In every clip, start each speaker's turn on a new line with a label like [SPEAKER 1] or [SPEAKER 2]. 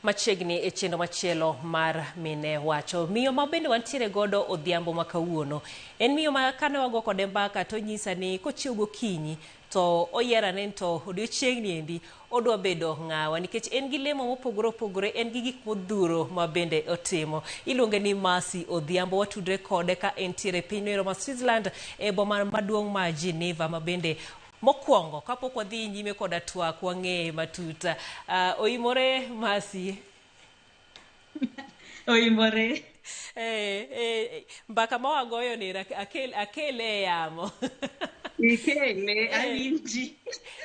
[SPEAKER 1] Machiegni e chenro machielo mar Mine Wacho. Miyo ma bende wantiere godo odhiambo ma kawuono en miyo ma kane wago kode mbaka to onyisa ni kochiew gokinyi to oyiero ane ni to odiochieng'ni endi odwa bedo ng'awa nikech en gi lemo mopogore opogore, en gi gik modhuro ma bende otimo. Iluonge ni Mercy Odhiambo, watudre kode ka entiere e piny noero ma Switzerland e boma maduong' ma Geneva ma bende Mokwongo, kapok wadhi nyime koda twak, wang'eye matut. Oimore Mercy?
[SPEAKER 2] Oimore.
[SPEAKER 1] Eh, eh, mbaka ma wagoyo ni akel, akele e yamo.
[SPEAKER 2] Ikele, awinji.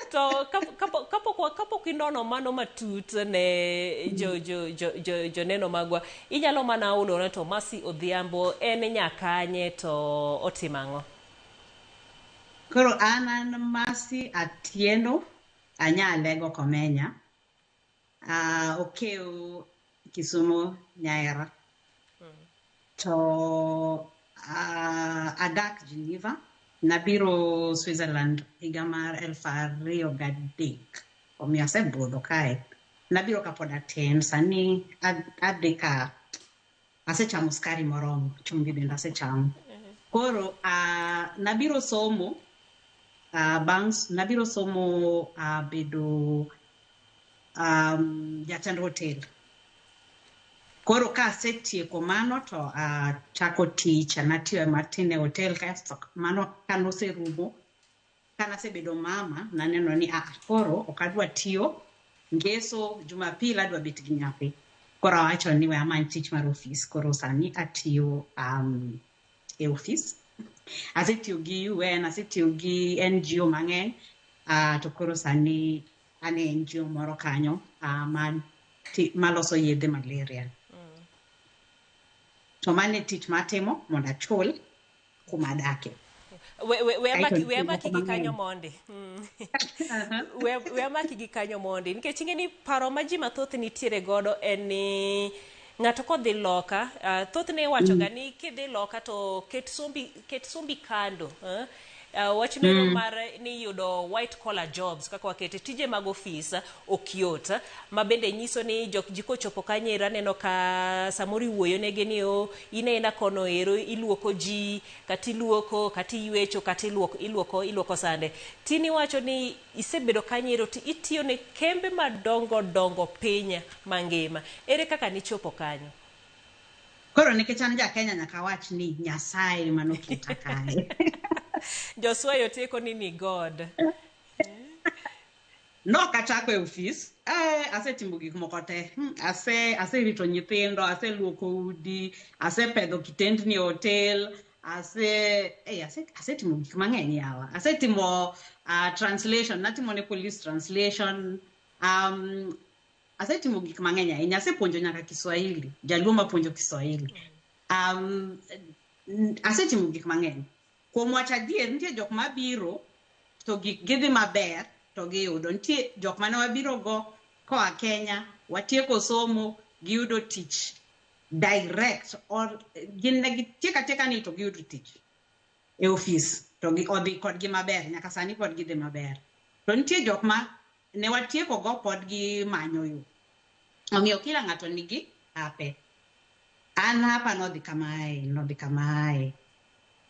[SPEAKER 1] To kapok inono mano matut ne jo, jo, jo, jo, joneno magwa, inyalo mana ulone to Mercy Odhiambo en nyakanye to otimo ang'o?
[SPEAKER 2] Koro an an Mercy Atieno anya Alego Komenya. Okew Kisumu Nyaera. To adak Geneva. Nabiro Switzerland higa mar 2003. Omiyo asebudho kae. Nabiro kapod atin. Sani adhi ka asechamo skari moromo, chumbi bende asechamo. Koro nabiro somo, bang' nabiro somo bedo jatend hotel. Koro ka asetieko mano to achako tich, natiyo matin e hotel kasto mano kanoserumo Ka nasebedo mama, naneno ni aa, koro ok adwa tiyo Ngeso, Jumapil adwa bet gi nyathi. Koro awacho ni we amany tich mar ofis. Koro sani atiyo e ofis. Asetiyo gi UN, asetiyo gi NGO mang'eny, to koro sani an e NGO moro kanyo maloso yedhe malaria. To mano e tich matimo mondo achul kuma adake.
[SPEAKER 1] We amaki gi kanyo mondi. We amaki gi kanyo mondi. Nikech ing'e ni paro ma ji mathoth nitiere godo en ni ng'ato kodhi loka, thothne iwacho ga ni kidhi loka to ket sombi kando. Wach nero mar ni yudo white collar jobs kaka wakete tije mag ofis ok yot, ma bende nyiso ni jok ji kochopo kanyo ero aneno ka samoro iwuoyo negi ni o in aina kono ero iluoko ji kata iluoko kata iywecho kata iluoko, iluoko, iluoko sande. Tini iwacho ni isebedo kanyo ero to itiyo ne kembe madongo dongo piny mangima. Ere kaka nichopo kanyo?
[SPEAKER 2] Koro nikech an ja Kenya nyaka awach ni Nyasaye ema noketa kae.
[SPEAKER 1] Joswayo tieko ni ni God.
[SPEAKER 2] Nok achako e ofis, asetimo gik moko te. Aserito nyithindo, aseluoko udi, asepedho kitendni e hotel, asetimo gik mang'eny yawa. Asetimo translation, natimo ne police translation. Asetimo gik mang'eny ahinya, asepuonjo nyaka Kiswahili, jaluo mapuonjo Kiswahili. Asetimo gik mang'eny. Kuom wacho adier, nitie jok mabiro to gik gidhi maber to giyudo. Nitie jok mane wabiro go koa Kenya, watieko somo, giyudo tich direct or gin ne gitieko atieka ni to giyudo tich e ofis to odhi kodgi maber, nyaka sani pod gidhi maber. To nitie jok ma ne watieko go pod gimanyo yo. Omiyo kila ng'ato nigi hape. An hapa nodhi kamae, nodhi kamae.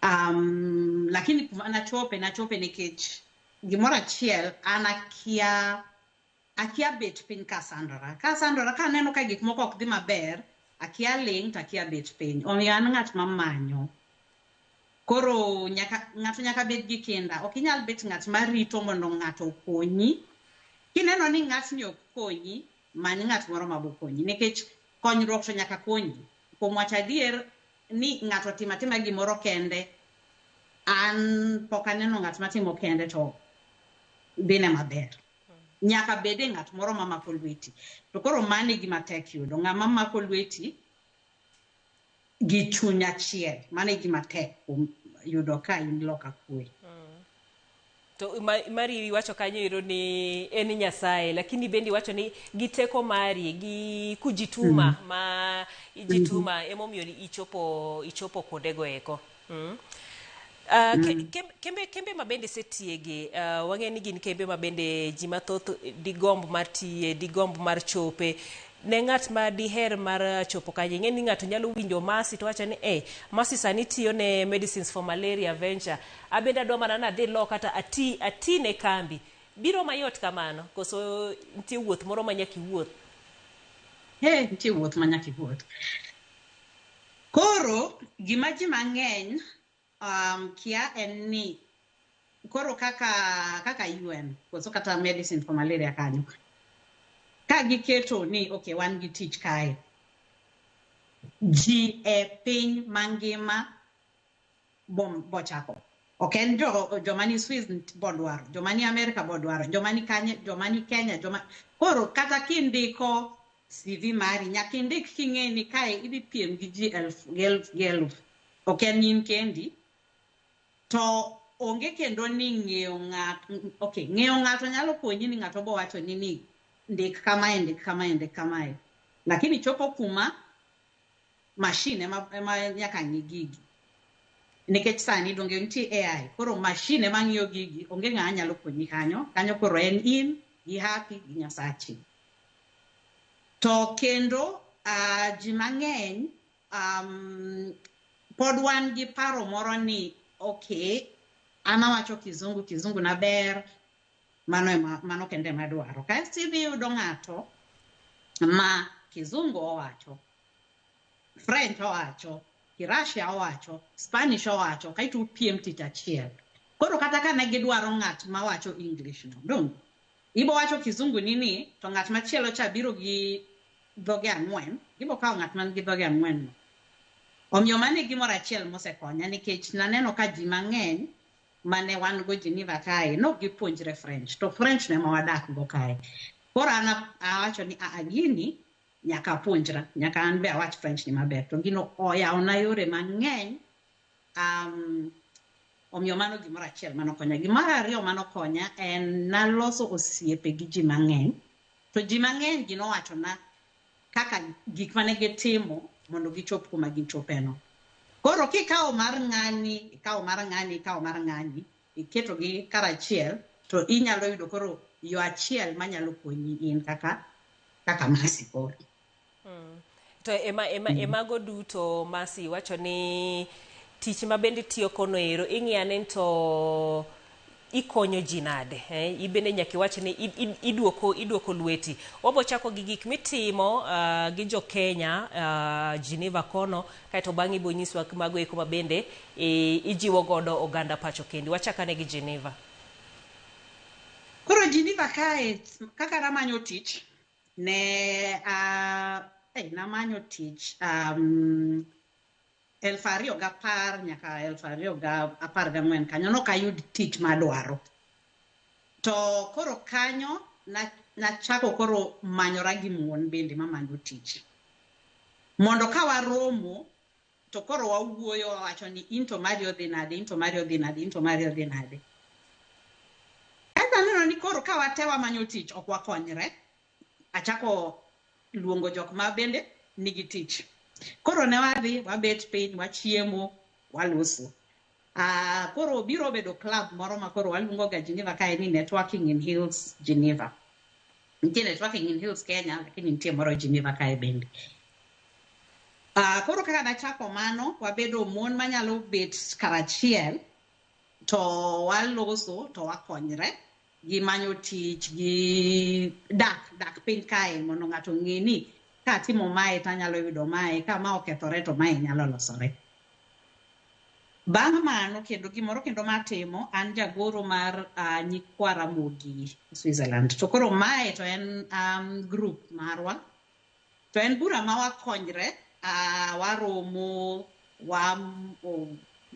[SPEAKER 2] Lakini kuma nachope, nachope nikech gimoro achiel an akia bet piny kasandora. Kasandora, kaneno ka gik moko ok dhi maber, akia ling' to akia bet piny. Omiyo an ng'at mamanyo. Koro ng'ato nyaka bed gi kinda. Ok inyal bet ng'at marito mondo ng'ato okonyi. Kineno ni ng'atni ok konyi, many ng'at moro ma bokonyi. Nikech konyruok to nyaka konyi. Kuom wacho adier ni ng'ato timo atima gimoro kende, an pok aneno ng'at matimo kende to dhine maber. Nyaka bede ng'at moro mamako lweti. To koro mano e gima tek yudo. Ng'ama mako lweti gi chuny achiel. Mano e gima tek kuom yudo ka in loka kwe.
[SPEAKER 1] To mari iwacho kanyo ero ni en Nyasaye, lakini bende iwacho ni gi teko mari, gi kujituma ma ijituma emomiyo ichopo kuondego eko. Kembe ma bende isetiege, wang'eyo ni gin kembe ma bende ji mathoth digomb mar tiye, digomb mar chope. Ne ng'at ma diher mar chopo kanyo, ing'e ni ng'ato nyalo winjo Mercy to wacho ni eh, Mercy sani tiyo ne Medicines for Malaria Venture. Abende adwa mana nadhi loka to ati ne kambi. Biro mayot kamano koso nitie wuoth moro ma nyaka iwuoth?
[SPEAKER 2] He, nitie wuoth ma nyaka iwuoth. Koro gima ji mang'eny kia en ni koro kaka UN koso kata Medicine for Malaria kanyo ka giketo ni okay, wan gi tich kae, ji e piny mangima bochako. Ok en joma ni Swiss bodwaro, joma ni America bodwaro, joma ni kanye, joma ni Kenya, joma koro kata kindiko CV mari nyaka indik king'e ni kae idhi piem gi ji elf gi elf gi eluf. Ok en in kendi. To onge kendo ni ng'eyo ng'ato, okay, ng'eyo ng'ato nyalo konyi ni ng'ato bo wacho ni ndik kamae, ndik kamae, ndik kamae. Lakini chopo kuma machine ema nyaka ng'i gigi. Nikech sani donge nitie AI, koro machine ema ng'iyo gigi, onge ng'ama nyalo konyi kanyo. Kanyo koro en in gi happy gi Nyasachi. To kendo ji mang'eny pod wan gi paro moro ni okay, an awacho kizungu, kizungu na ber, mano kende ema adwaro. Kaeto idhi yudo ng'ato ma kizungu owacho, French owacho, Kirussia owacho, Spanish owacho, kaeto upiem tich achiel. Koro kata ka ne gidwaro ng'at mawacho English no, dong' ibo wacho kizungu nini, to ng'at machielo cha biro gi dhoge ang'wen, gibo kawo ng'at man gi dhoge ang'wen no. Omiyo mano e gimoro achiel mosekonya nikech naneno ka ji mang'eny mane wan go Geneva kae nok gipuonjre French, to French no ema wadak go kae. Koro an awacho ni aa gini nyaka apuonjra, nyaka an be awach French ni maber. To gino oyawona yore mang'eny. Omiyo mano gimoro achiel manokonya. Gimoro ariyo manokonya en naloso osiepe gi ji mang'eny. To ji mang'eny gi nowachona kaka gik mane gitimo mondo gichop kuma gichopeno. Koro kikawo mar ng'ani, ikawo mar ng'ani, ikawo mar ng'ani, iketogi karachiel, to inyalo yudo koro yo achiel manyalo konyi in kaka Mercy koro.
[SPEAKER 1] To emago duto Mercy wacho ni tich ma bende tiyo kono ero ing'iyo ane to ikonyo ji nade, eh? Ibende nyaka iwach ni iduoko lweti. Wabo chako gi gik mitimo gi jo Kenya Geneva kono, kaeto bang'e ibo nyiswa mago eko ma bende ijiwo godo oganda pacho kendi. Wachak ane gi Geneva.
[SPEAKER 2] Koro Geneva kae kaka namanyo tich ne namanyo tich 2010 nyaka 2014 kanyo nok ayud tich madwaro. To koro kanyo nachako koro manyora gi mon bende mamanyo tich. Mondo ka waromo to koro wawuoyo wawacho ni in to mari odhi nade, in to mari odhi nade, in to mari odhi nade. Kaeto aneno ni koro ka wate wamanyo tich ok wakonyre. Achako luongo jok ma bende nigi tich. Koro ne wadhi wabet piny wachiemo waloso. Koro biro bedo club moro ma koro waluongo ga Geneva kae ni Networking in Hills Geneva. Nitie Networking in Hills Kenya, lakini nitie moro Geneva kae bende. Koro kaka nachako mano, wabedo mon manyalo bet karachiel to waloso to wakonyre gi manyo tich gi dak piny kae mondo ng'ato ong'e ni ka atimo mae to anyalo yudo mae, ka ma okethore to mae nyalo losore. Bang' mano kendo gimoro kendo matimo, an jagoro mar nyikwa Ramogi Switzerland. To koro mae to en group marwa. To en bura ma wakonyre, waromo,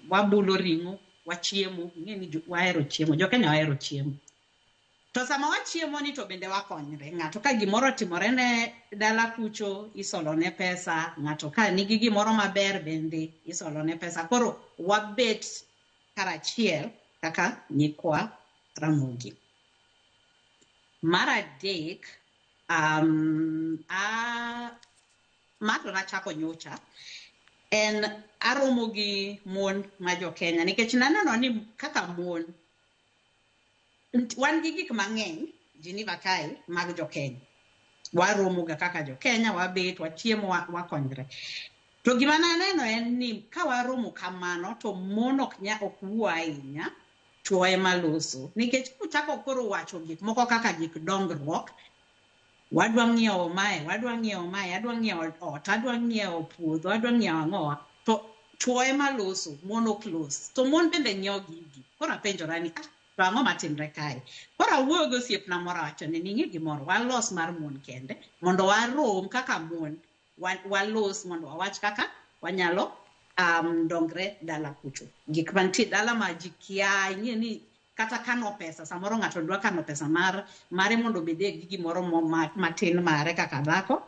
[SPEAKER 2] wabulo ring'o, wachiemo, ing'e ni wahero chiemo, jo Kenya wahero chiemo. To sama wachiemo ni to bende wakonyre. Ng'ato ka gimoro otimore ne dala kucho, isolone pesa. Ng'ato ka nigi gimoro maber bende isolone pesa. Koro wabet karachiel kaka nyikwa Ramogi. Mar adek, ma to nachako nyocha, en aromo gi mon ma jo Kenya nikech naneno ni kaka mon wan gi gik mang'eny Geneva kae mag jo Kenya. Waromoga kaka jo Kenya, wabet, wachiemo, wakonyre. To gima naneno en ni ka waromo kamano to mon ok nya ok wuo ahinya, chwo ema loso. Nikech kuchako koro wacho gik moko kaka gik dongruok, wadwa ng'iewo mae, wadwa ng'iewo mae, adwa ng'iewo ot, adwa ng'iewo puodho, adwa ng'iewo ang'owa, to chwo ema loso, mon ok los. To mon bende ng'iewo gigi. Koro apenjora ni, ah, to ang'o matimre kae? Koro awuoyo gi osiepna moro awachone ni ing'e gimoro, walos mar mon kende, mondo warom kaka mon, walos mondo wawach kaka wanyalo dongre dala kucho. Gik mantie dala ma ji kia, ing'e ni kata kano pesa, samoro ng'ato dwa kano pesa mare mondo obede gi gimoro matin mare kaka dhako,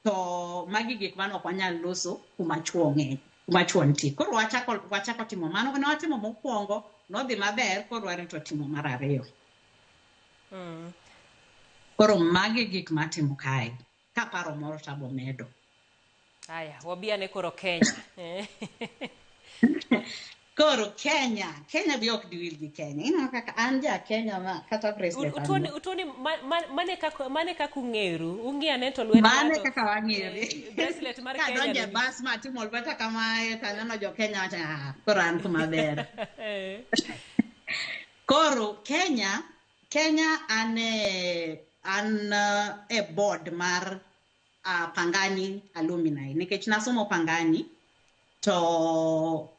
[SPEAKER 2] to magi gik mane ok wanyal loso kuma chwo ng'eny, kuma chwo nitie. Koro wachako timo mano, ne watimo mokwongo, nodhi maber, koro warito timo mar ariyo. Koro magi gik matimo kae, kaparo moro tabo medo.
[SPEAKER 1] Aya, wabiane koro Kenya.
[SPEAKER 2] Koro Kenya, Kenya bi ok diwil gi Kenya. Ineno kaka an ja Kenya ma kata bracelet an go.
[SPEAKER 1] Utoni mane kaka ung'eru, ung'i ane to lwet
[SPEAKER 2] Mane
[SPEAKER 1] ng'ato,
[SPEAKER 2] kaka wang'ere.
[SPEAKER 1] Bracelet mar Kenya
[SPEAKER 2] Kadonjo e
[SPEAKER 1] ni.
[SPEAKER 2] bus ma atimo lweta kamae, to aneno jo Kenya wacho, ah, koro an kuma ber. Koro Kenya, Kenya an e board mar Pangani Alumni, nikech nasomo Pangani, to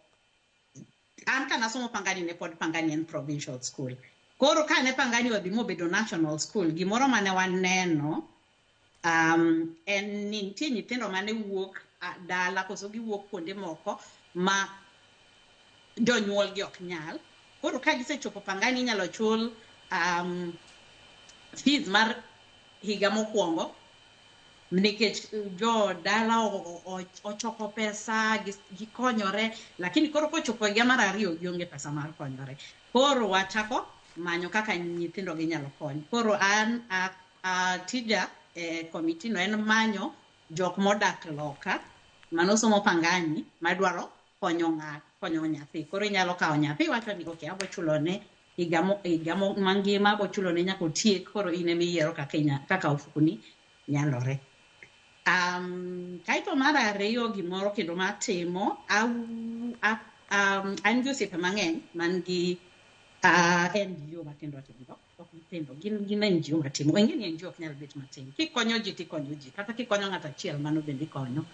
[SPEAKER 2] an ka nasomo Pangani ne pod Pangani en provincial school. Koro ka ne Pangani odhi mobedo national school, gimoro mane waneno en ni nitie nyithindo mane wuok dala koso giwuok kuonde moko ma jonyuolgi ok nyal. Koro ka gisechopo Pangani inyalo chul fees mar higa mokwongo, nikech jo dala ochoko pesa, gikonyore, lakini koro kochopo higa mar ariyo gionge pesa mar konyore. Koro wachako manyo kaka nyithindo ginyalo kony. Koro an tija e komiti no en manyo jok modak loka manosomo Pangani madwaro konyo ng'ato, konyo nyathi. Koro inyalo kawo nyathi iwacho ni okay, abo chulone higa mangima, abo chulone nyaka otiek. Koro in ema iyiero kaka ofukoni nyalore. Kaeto mar ariyo gimoro kendo matimo, an gi osiepe mang'eny man gi NGO matindo tindo, ok nyithindo, gin NGO matimo. Ing'e ni NGO ok nyal bet matin. Kikonyo ji tikonyo ji, kata kikonyo ng'ato achiel mano bende ikonyo.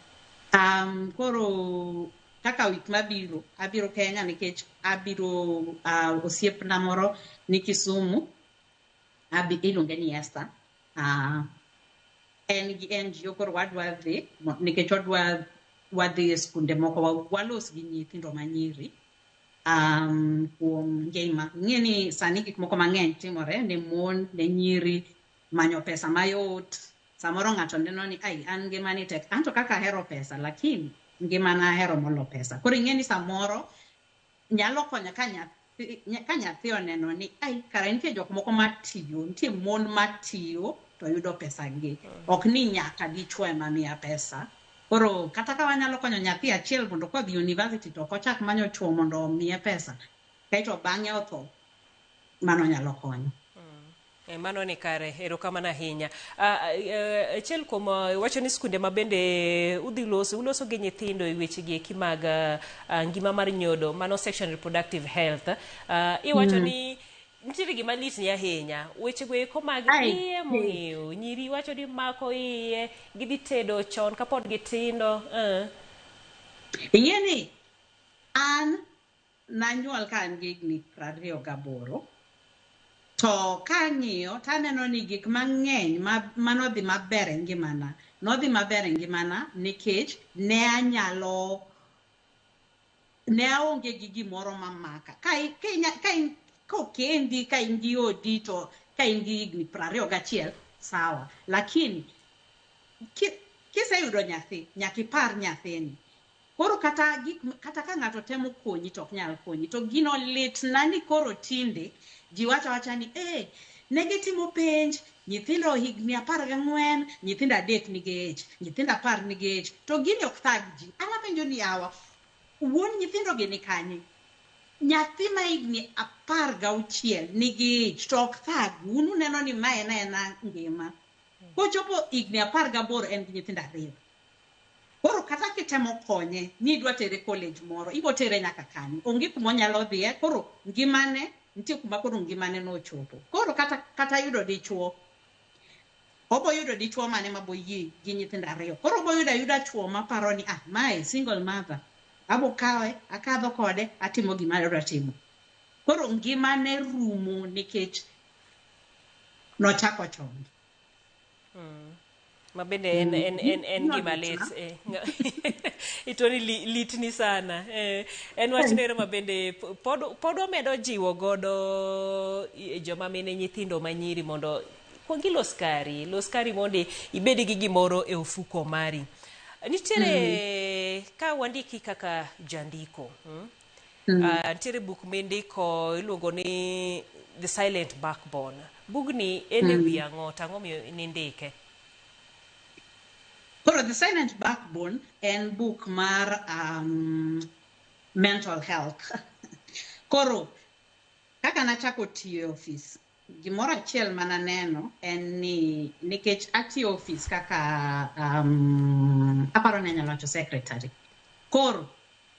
[SPEAKER 2] Koro kaka wik mabiro, abiro Kenya nikech abiro osiepna moro ni Kisumu, iluonge ni Esther. En gi NGO koro wadwa dhi, nikech wadwa wadhi e skunde moko, walos gi nyithindo manyiri kuom ngima. Ing'e ni sani gik moko mang'eny timore ne mon, ne nyiri, manyo pesa mayot. Samoro ng'ato neno ni ai an ngimani tek, anto kaka ahero pesa, lakini ngimana ahero molo pesa. Koro ing'e ni samoro nyalo konyo ka nyathi oneno ni ai kara nitie jok moko matiyo, nitie mon matiyo to yudo pesa gi. Ok ni nyaka dichuo ema miya pesa. Koro kata ka wanyalo konyo nyathi achiel mondo kodhi university to ok ochak manyo chuo mondo omiye pesa, kaeto bang'e otho, mano nyalo konyo.
[SPEAKER 1] Mano ni kare, erokamano ahinya. Achiel kuom wacho ni skunde ma bende udhi loso, uloso gi nyithindo e weche gi eki mag ngima mar nyodo, mano section reproductive health. Iwacho ni nitiere gima lit ni ahinya, weche go eko mag iye mohewo, nyiri wacho ni mako iye, gidhi tedo chon kapod gitindo.
[SPEAKER 2] Ing'e ni an nanyuol ka an gi higni 28, to kang'iyo taneno ni gik mang'eny manodhi maber e ngimana, nodhi maber e ngimana nikech ne anyalo, ne aonge gi gimoro mamaka. Kokendi, ka in gi odi to ka in gi higni 21, sawa. Lakini kiseyudo nyathi, nyaka ipar nyathini. Koro kata ka ng'ato temo konyi to ok nyal konyi. To gino litna ni koro tinde ji wacho awacha ni ne gitimo penj, nyithindo higni 14, nyithindo 3 nigi ich, nyithindo 10 nigi ich, to gini ok thag ji. An apenjo ni yawa, wuon nyithindo gi ni kanye? Nyathi ma higni 16 nigi ich to ok thag, un uneno ni ma en aena ngima. Kochopo higni 18 en gi nyithindo 2. Koro kata kitemo konye ni idwa tere college moro, ibo tere nyaka kanye? Onge kuma onyalo dhiye. Koro ngimane nitie kuma koro ngimane nochopo. Koro kata yudo dichuo, obo yudo dichuo mane maboyie gi nyithindo 2. Koro obo yudo ayuda chuo maparo ni mae single mother, abo kawe, akadho kode, atimo gima adwa timo. Koro ngimane rumo nikech nochako chon.
[SPEAKER 1] Ma bende en gima lit. Itoni litni sana. En wach nero ma bende pod wamedo jiwo godo joma mine nyithindo manyiri mondo kuong ilos kari, los kari mondo ibed gi gimoro e ofuko mari. Nitiere ka wandiki kaka jandiko. Nitiere buk mindiko iluongo ni The Silent Backbone. Bugni en e wi ang'o to ang'o miyo nindike?
[SPEAKER 2] Koro The Silent Backbone en buk mar mental health. Koro kaka nachako tiyo e ofis, gimoro achiel mananeno en ni nikech atiyo e ofis kaka aparo ni anyalo wacho secretary. Koro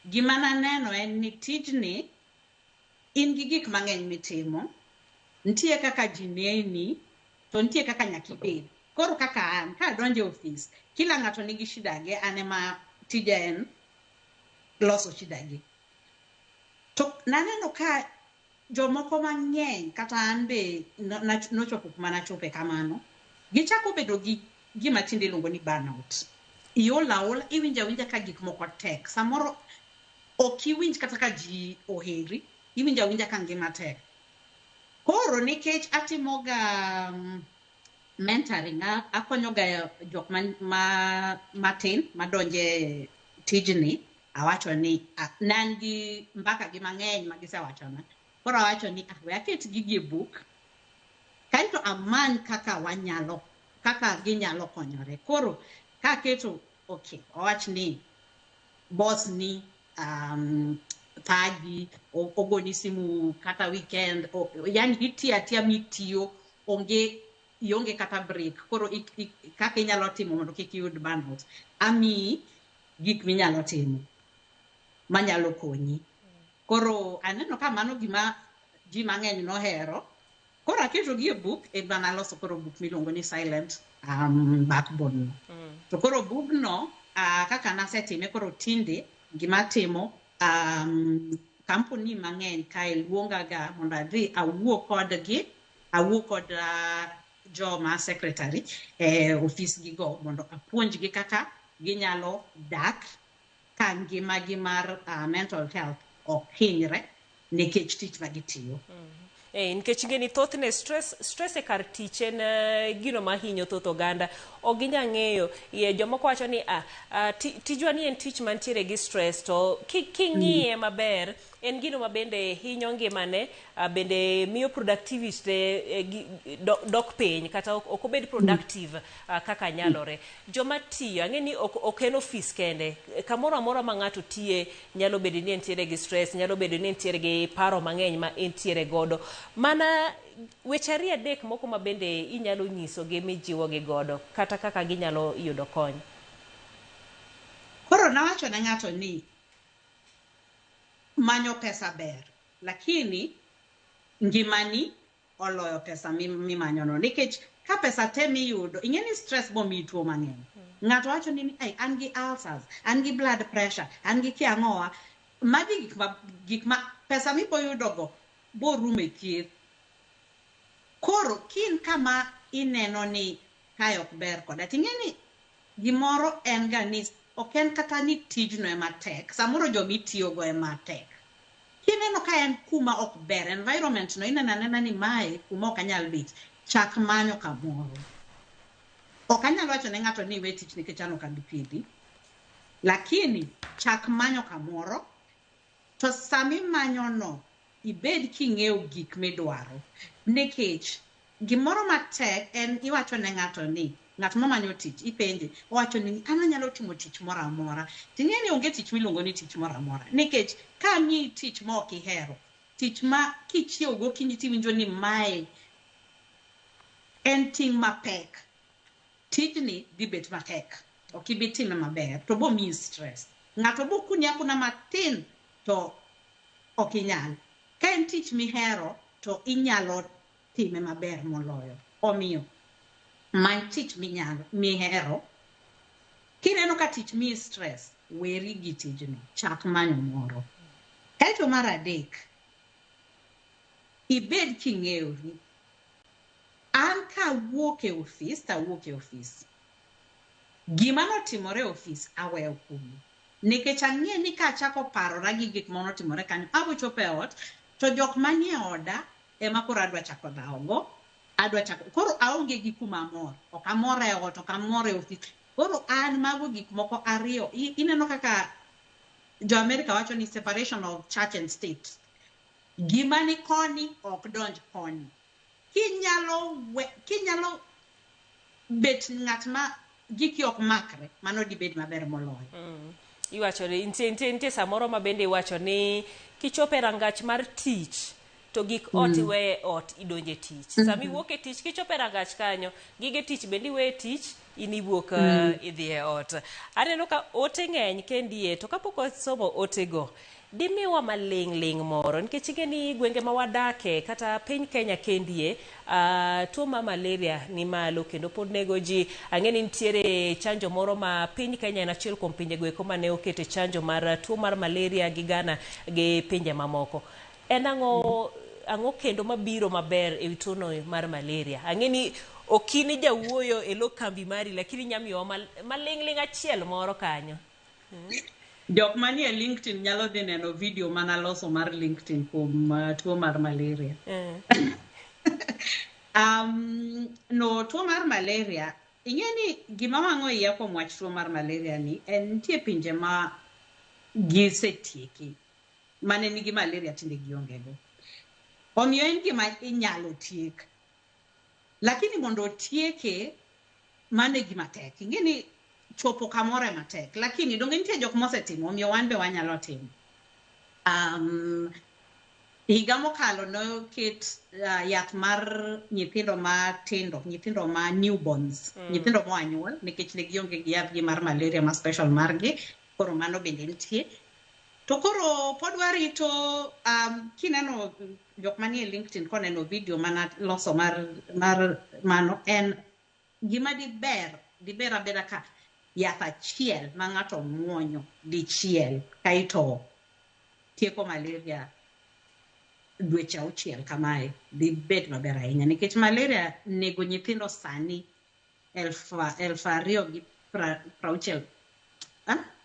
[SPEAKER 2] gima naneno en ni tijni in gi gik mang'eny mitimo, nitie kaka ji neni, to nitie kaka nyaka ibed. Koro kaka an, ka adonjo e ofis, kila ng'ato nigi shida ge, an ema tija en loso shida gi. To naneno ka jomoko mang'eny, kata an be nochopo kuma nachope kamano, gichako bedo gi gima tinde iluongo ni burnout. Iol aola, iwinjo awinja ka gik moko tek. Samoro ok iwinj kata ka ji oheri, iwinjo awinja ka ngima tek. Koro nikech atimoga mentoring, akonyoga jok matin madonje tijni, awacho ni ne an gi mbaka gi mang'eny ma gisewachona. Koro awacho ni we aket gigi e buk, kaeto amany kaka wanyalo, kaka ginyalo konyore. Koro kaketo, okay, owach ni boss ni thagi, ogoni simu kata weekend, yani itiyo atiya mitiyo, onge ionge kata break. Koro kaka inyalo timo mondo kik iyud burnout, amiyi gik minyalo timo manyalo konyi. Koro aneno ka mano gima ji mang'eny nohero. Koro aketo gi e buk, ema naloso koro buk miluongo ni Silent Backbone. To koro bugno, kaka nasetime, koro tinde gima atimo, kampuni mang'eny kae luongaga mondo adhi awuo kodgi, awuo kod joma secretary e ofis gigo mondo apuonjgi kaka ginyalo dak ka ngimagi mar mental health ok hinyre nikech tich ma gitiyo.
[SPEAKER 1] Nikech ing'e ni thothne stress e kar tich en gino mahinyo thoth oganda. Ok ginyal ng'eyo. Jomoko wacho ni tijwa ni en tich mantiere gi stress, to king'iye maber en gino ma bende hinyo ngimane, bende miyo productivity dok piny, kata ok obed productive kaka nyalore. Joma tiyo, ang'e ni ok en ofis kende, kamoro amora ma ng'ato tiye nyalo bedo ni entiere gi stress, nyalo bedo ni entiere gi paro mang'eny ma entiere godo. Mana weche ariyo adek moko ma bende inyalo nyisogi mijiwogi godo, kata kaka ginyalo yudo kony.
[SPEAKER 2] Koro nawacho ne ng'ato ni manyo pesa ber, lakini ngimani oloyo pesa mimanyono, nikech ka pesa te miyudo, ing'e ni stress bomiyi tuo mang'eny. Ng'ato wacho ni ai, an gi ulcers, an gi blood pressure, an gi kia ang'owa. Magi gik ma pesa miboyudogo borumo e thieth. Koro kin kama ineno ni kae ok ber koda, ting'e ni gimoro en ga ni ok en kata ni tijno ema tek, samoro jomitiyogo ema tek. Kineno ka en kuma ok ber, environment no ineno anena ni mae kuma ok anyal bet, chak manyo kamoro. Ok anyal wacho ne ng'ato ni we tich nikech an ok abi thiedhi, lakini chak manyo kamoro, to samimanyo no ibed king'eyo gik midwaro. Nikech gimoro matek en iwacho ne ng'ato ni, ng'at mamanyo tich, ipenje, owacho ni an anyalo timo tich moro amora. Ting'e ni onge tich miluongo ni tich moro amora. Nikech ka miyi tich ma ok ihero, tich ma kichiew gokinyi tiwinjo ni mae en ting' mapek, Tijni dhi bet matek. Ok ibi time maber to bo miyi stress. Ng'ato bo kuni akuna matin to ok inyal. Ka en tich mihero to inyalo time maber moloyo. Omiyo, many tich minyalo, mihero. Kineno ka tich miyi stress, weri gi tijno. Chak manyo moro. Kaeto mar adek, ibed king'eyori. An kawuok e ofis, tawuok e ofis. Gima notimore e ofis, aweyo kuno. Nikech ang'e ni kachako parora gi gik manotimore kanyo, abo chopo e ot, to jok manie oda ema koro adwa chako dhawo go. Adwa chako, koro aonge gi kuma amor. Ok amor e ot, ok amor e ofis. Koro an mago gik moko ariyo. Ineno kaka jo Amerika wacho ni separation of church and state. Gima ni koni ok donj koni. Kinyalo bet ng'at ma giki ok makre, mano dibed maber moloyo.
[SPEAKER 1] Iwacho ni nitie samoro ma bende iwacho ni kichopo e rangach mar tich to gik ot iweyo e ot idonje tich. Sama iwuok e tich kichopo e rangach kanyo, gige tich bende iweyo e tich, in iwuok idhi e ot. Aneno ka ote ng'eny kendie, to kapok wasomo otego, dimiwa maling' ling' moro nikech ing'e ni gwenge ma wadake kata piny Kenya kendie tuo mar malaria ni malo kendo pod nego ji. Ang'e ni nitiere chanjo moro ma piny Kenya en achiel kuom pinje go eko mane okete chanjo mar tuo mar malaria gi Ghana gi pinje mamoko. En ang'o ang'o kendo mabiro maber ewi tuo no mar malaria? Ang'e ni ok in jawuoyo e lo kambi mari lakini inya miyowa maling'ling' achiel moro kanyo.
[SPEAKER 2] Jok manie LinkedIn nyalo dhi neno video manaloso mar LinkedIn kuom tuo mar malaria. No, tuo mar malaria, ing'e ni gima wang'o iya kuom wach tuo mar malaria ni en nitie pinje ma gisetieki mane nigi malaria tinde gionge go. Omiyo en gima inyalo tiek. Lakini mondo otieke, mano e gima tek. Ing'e ni chopo kamoro ema tek. Lakini donge nitie jok mosetimo, omiyo wan be wanyalo timo. Higa mokalo noket yath mar nyithindo matindo, nyithindo ma newborns, nyithindo moa nyuol, nikech ne gionge gi yathgi mar malaria ma special margi, koro mano bende nitie. To koro pod warito, kineno jok manie LinkedIn koneno video mana loso mar mano, en gima diber abeda ka yath achiel ma ng'ato muonyo dichiel kaeto tieko malaria dweche auchiel kamae dhi bet maber ahinya nikech malaria nego nyithindo sani elfu ariyo gi prauchiel,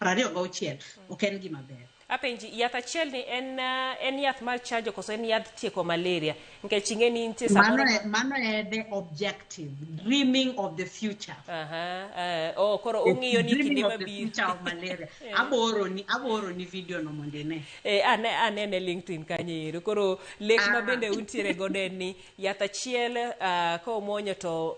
[SPEAKER 2] 26, ok en gima ber.
[SPEAKER 1] Apenji, yath achiel ni en yath mar chanjo koso en yath tieko malaria? Nikech ing'e ni nitie samoro
[SPEAKER 2] Mano e the objective, dreaming of the future.
[SPEAKER 1] Aha, oh, koro ung'iyo ni kinde
[SPEAKER 2] Dreaming of the
[SPEAKER 1] mabiro.
[SPEAKER 2] future of malaria. Aboro ni video no mondo ine.
[SPEAKER 1] Anene LinkedIn kanyo ero. Koro lek ma bende untiere godo en ni yath achiel ka omuonyo to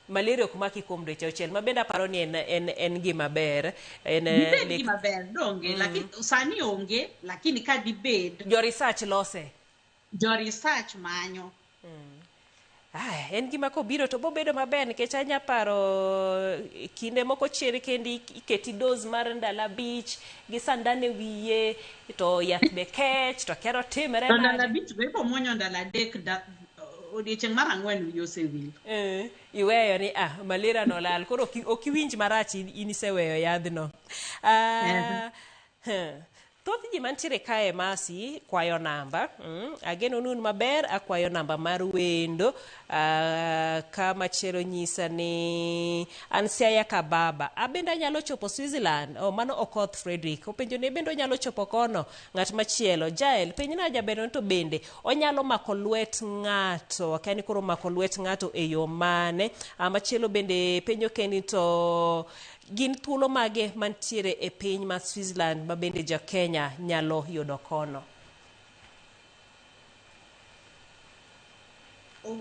[SPEAKER 1] malaria ok maki kuom dweche auchiel ma bende aparo ni en gima ber. En
[SPEAKER 2] Dibed
[SPEAKER 1] lek
[SPEAKER 2] gima ber donge, lakini sani onge, lakini ka dibed
[SPEAKER 1] jo research lose.
[SPEAKER 2] Jo research manyo.
[SPEAKER 1] Aya, en gima kobiro to bobedo maber nikech anya paro kinde moko chien kendi iketi dose mar ndalo 5 gi sandan e wiye to yath be kech to kero timre
[SPEAKER 2] To ndalo
[SPEAKER 1] nade.
[SPEAKER 2] 5 be komuonyo ndalo 3 odiechieng' mar 4 wiyi osewil.
[SPEAKER 1] Iweyo ni malaria no lal koro ok iwinj marach in iseweyo yadhno. Thoth ji mantiere kae Masi kwayo namba. Ageno ni un maber, akwayo namba mar wendo. Ka machielo nyisa ni an Siaya Kababa. Abende anyalo chopo Switzerland. Oh, mano Okoth Frederick. Openjo ni bende onyalo chopo kono. Ng'at machielo. Jael, penj na jaber to bende onyalo mako lwet ng'ato. Akia ni koro mako lwet ng'ato e yo mane. Machielo bende penjo kendi to gin thuolo mage mantiere e piny ma Switzerland ma bende ja Kenya nyalo yudo kono?
[SPEAKER 2] Oh.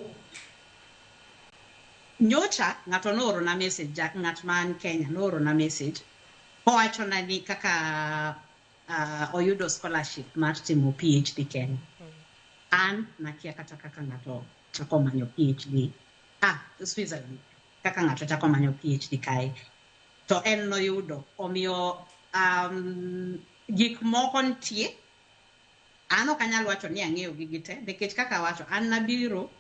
[SPEAKER 2] Nyocha ng'ato noorona message, ng'at man Kenya noorona message kowachona ni kaka oyudo scholarship mar timo PhD Kenya. An nakia kata kaka ng'ato chako manyo PhD Switzerland. kaka ng'ato chako manyo PhD kae. To en noyudo. Omiyo gik moko nitie. An ok anyal wacho ni ang'eyo gigi te, nikech kaka awacho, an nabiro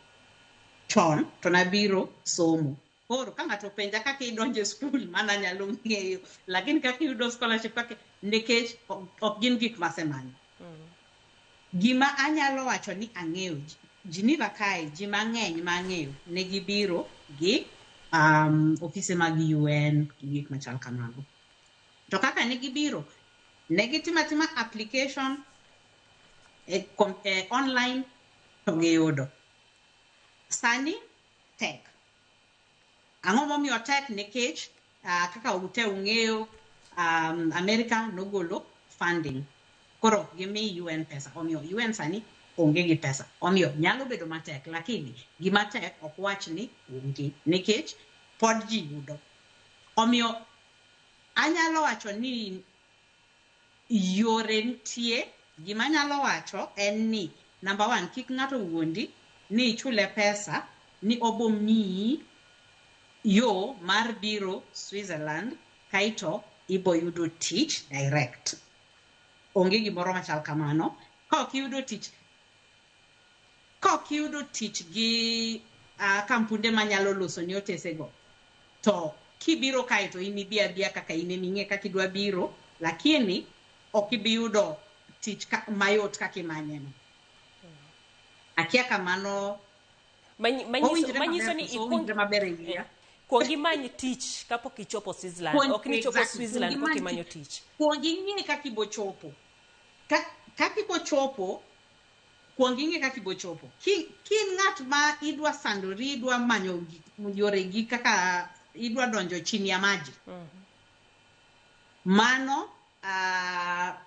[SPEAKER 2] chon to nabiro somo. Koro ka ng'ato openja kaka idonjo e skul, mano anyalo ng'eyo. Lakini kaka iyudo scholarship, kaka, nikech ok gin gik masemanyo. Gima anyalo wacho ni ang'eyo, Geneva kae, ji mang'eny mang'eyo ne gibiro gi ofise mag UN gi gik machal kamago. To kaka ne gibiro, ne gitimo atima application e online to giyudo. Sani tek. Ang'o momiyo tek? Nikech kaka ute ung'eyo, America nogolo funding. Koro ok gimi UN pesa. Omiyo UN sani onge gi pesa. Omiyo nyalo bedo matek, lakini gima tek ok wach ni onge, nikech pod ji yudo. Omiyo anyalo wacho ni yore nitie. Gima anyalo wacho en ni number one, kik ng'ato wuondi ni ichule pesa ni obo miyi yo mar biro Switzerland kaito ibo yudo tich direct. Onge gimoro machal kamano. Ka ok iyudo tich, ka ok iyudo tich gi kampunde manyalo loso ni otesego, to kibiro kae to in ibi abiya kaka in eming'e kaka idwa biro, lakini ok ibi yudo tich mayot kaka imanyeno. Akia kamano. Owinjore
[SPEAKER 1] Manyiso
[SPEAKER 2] maber
[SPEAKER 1] ni
[SPEAKER 2] koso owinjore maber e wiya?
[SPEAKER 1] Kuong imany tich kapok ichopo Switzerland. Ok ni chopo Switzerland
[SPEAKER 2] kuong
[SPEAKER 1] pok
[SPEAKER 2] imany
[SPEAKER 1] imanyo
[SPEAKER 2] tich.
[SPEAKER 1] tich.
[SPEAKER 2] Kuong ing'e kaka ibo chopo. Kaka ibo chopo, kuong ing'e kaka ibo chopo. Ki in ng'at ma idwa sandori, idwa manyo yoregi kaka idwa donjo chini ya maji. Mano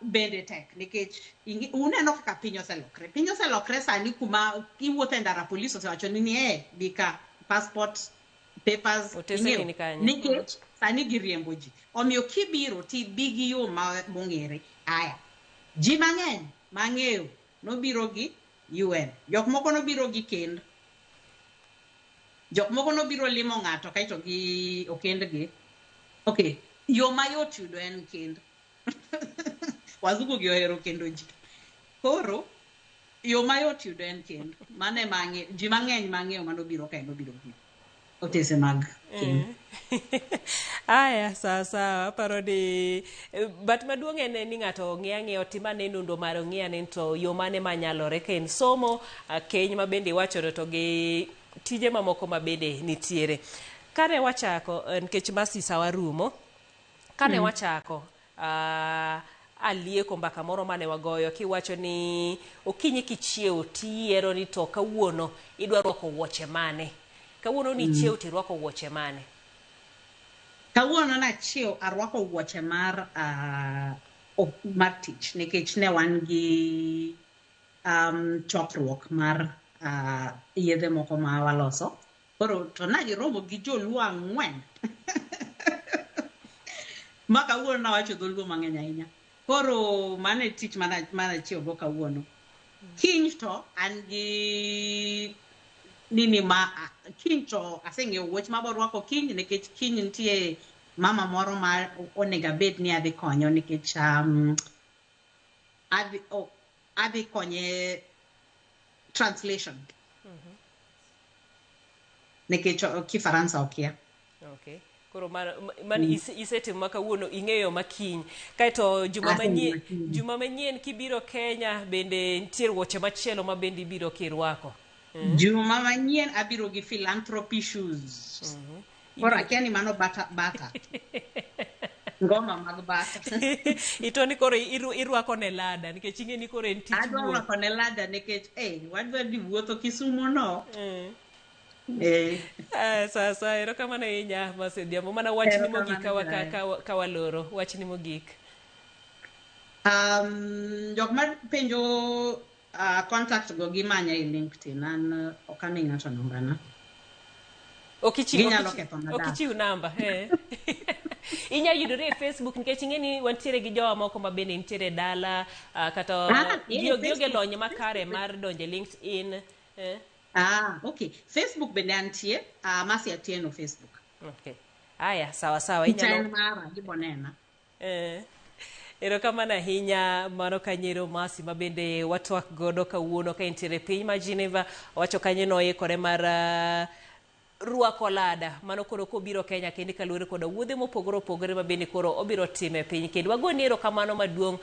[SPEAKER 2] bende tek, nikech uneno kaka piny oselokre. Piny oselokre sani kuma iwuotho e ndara, polis osewacho ni bi ka, passport, papers,
[SPEAKER 1] Otese
[SPEAKER 2] ing'eyo.
[SPEAKER 1] gin kanye?
[SPEAKER 2] Nikech sani giriembo ji. Omiyo kibiro ti bi gi yo ma mong'ere. Aya, ji mang'eny mang'eyo nobiro gi UN. Jok moko nobiro gi kend. Jok moko nobiro limo ng'ato kaeto gi okendgi. Okay, yo mayot yudo en kend. Wazungu gi ohero kendo ji. Koro, yo mayot yudo en kend. Mano ema ang'eyo, ji mang'eny mang'eyo manobiro kae nobiro gi otese mag kend.
[SPEAKER 1] Aya, sawa sawa, aparo ni but maduong' en ni ng'ato ng'i ang'iya, otim ane nonro mare, ong'i ane ni to yo mane manyalore, ka en somo, keny ma bende iwachono to gi tije mamoko ma bende nitiere. Kane wachako, nikech Mercy sawa rumo, kane wachako, alieko mbaka moro mane wagoyo kiwacho ni okinyi kichiewo tiyiero ni to kawuono idwa rwako wuoche mane. Kawuono ni ichiewo tirwako wuoche mane?
[SPEAKER 2] Kawuono nachiewo arwako wuoche mar tich, nikech ne wan gi chokruok mar yedhe moko ma waloso. Koro to nagiromo gi joluo 4. Ma kawuono nawacho dholuo mang'eny ahinya. Koro mano e tich manachiewo go kawuono. Kiny to an gi nini ma kiny to aseng'iewo wuoch mabo rwako kiny, nikech kiny nitie mama moro ma onego abed ni adhi konyo, nikech adhi konye translation. Nikech Kifaransa okia.
[SPEAKER 1] Okay. Koro mano isetimo ma kawuono, ing'eyo ma kiny. Kaeto juma
[SPEAKER 2] Aseng'eyo
[SPEAKER 1] manyien,
[SPEAKER 2] ma kiny.
[SPEAKER 1] juma manyien kibiro Kenya bende nitie wuoche machielo ma bende ibiro kirwako.
[SPEAKER 2] Juma manyien abiro gi philanthropy shoes. Koro akia ni mano bata bata. Ngoma mag bata.
[SPEAKER 1] Ito ni koro irwako ne lada nikech ing'e ni koro en tich
[SPEAKER 2] Adwa
[SPEAKER 1] wuoth.
[SPEAKER 2] rwako ne lada nikech wadwa dhi wuotho Kisumo no.
[SPEAKER 1] Sawa sawa, erokamano ahinya Mercy Odhiambo. Mana wachni mogik
[SPEAKER 2] Erokamano,
[SPEAKER 1] ka waloro, wachni mogik.
[SPEAKER 2] Jok ma penjo contact go gimanya e LinkedIn. An ok ami ng'ato nambana. Ginyalo ketho na
[SPEAKER 1] Ok
[SPEAKER 2] dak.
[SPEAKER 1] ichiw namba. Inya yudore e Facebook nikech ing'e ni wantiere gi jowa moko ma bende nitiere dala, kata gionge
[SPEAKER 2] Facebook.
[SPEAKER 1] lony makare mar donjo e LinkedIn.
[SPEAKER 2] Ah, okay. Facebook bende antie. Mercy Atieno Facebook.
[SPEAKER 1] Okay. Aya, sawa sawa.
[SPEAKER 2] Picha
[SPEAKER 1] Inyalo
[SPEAKER 2] en mara, gibonena.
[SPEAKER 1] Erokamano ahinya mano kanyero Masi ma bende watwak godo kawuono ka entiere piny ma Geneva owacho kanyo noikore mar rwako lada mano koro kobiro Kenya kendo kaluwore koda wuodhe mopogore opogore ma bende koro obiro timo e piny kendo wagoni erokamano maduong'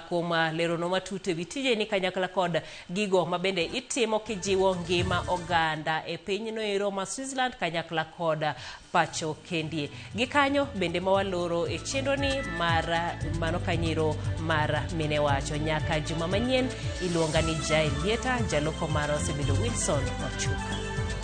[SPEAKER 1] kuom lerono matut ewi tijeni kanyakla kod gigo ma bende itimo kijiwo ngima oganda e pinyno ero ma Switzerland kanyakla kod pacho kendie. Gikanyo bende ma waloro e chenro ni mar mano kanyero mar mine wacho nyaka juma manyien iluonga ni Jael Lieta jaloko mara osebedo Wilson Ochuka.